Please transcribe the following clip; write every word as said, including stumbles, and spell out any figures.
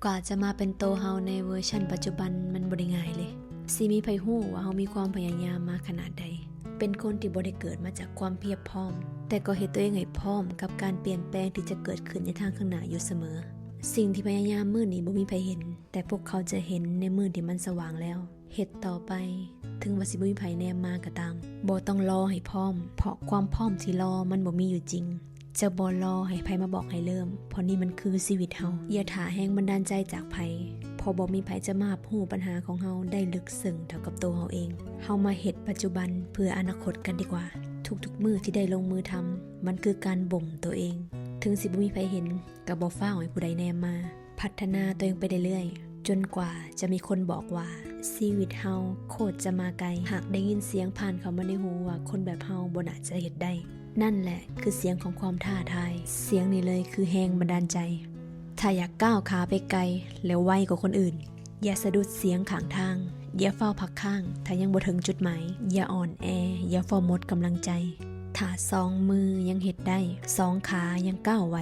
กว่าจะมาเป็นโตเฮาในเวอร์ชันปัจจุบันมันบ่ได้ง่ายเลย สิมีไผฮู้ว่าเฮามีความพยายามมาขนาดใด เป็นคนที่บ่ได้เกิดมาจากความเพียบพร้อม แต่ก็เฮ็ดตัวเองให้พร้อมกับการเปลี่ยนแปลงที่จะเกิดขึ้นในทางข้างหน้าอยู่เสมอ สิ่งที่พยายามมื้อนี้บ่มีไผเห็น แต่พวกเขาจะเห็นในมื้อที่มันสว่างแล้ว เฮ็ดต่อไป ถึงว่าสิบ่มีไผแนมมาก็ตาม บ่ต้องรอให้พร้อม เพราะความพร้อมที่รอมันบ่มีอยู่จริง จะบ่รอให้ไผมาบอกให้เริ่ม เพราะนี่มันคือชีวิตเฮา อย่าถ่าแรงบันดาลใจจากไผ เพราะบ่มีไผจะมารับรู้ปัญหาของเฮาได้ลึกซึ้งเท่ากับตัวเฮาเอง เฮามาเฮ็ดปัจจุบันเพื่ออนาคตกันดีกว่า ทุกๆมื้อที่ได้ลงมือทำ มันคือการบ่มตัวเอง ถึงสิบ่มีไผเห็น ก็บ่ฟ้าวให้ผู้ใดแนมมา พัฒนาตัวเองไปเรื่อยๆ จนกว่าจะมีคนบอกว่า ชีวิตเฮาโคตรจะมาไกล หากได้ยินเสียงผ่านเข้ามาในหูว่าคนแบบเฮาบ่น่าจะเฮ็ดได้ นั่นแหละคือเสียงของความท้าทาย เสียงนี้เลยคือแรงบันดาลใจ ถ้าอยากก้าวขาไปไกล แล้วไวกว่าคนอื่น อย่าสะดุดเสียงข้างทาง อย่าฟ้าวพักค้าง ถ้ายังบ่ถึงจุดหมาย อย่าอ่อนแอ อย่าฟ้าวหมดกำลังใจ ถ้าสองมือยังเฮ็ดได้ สองขายังก้าวไหว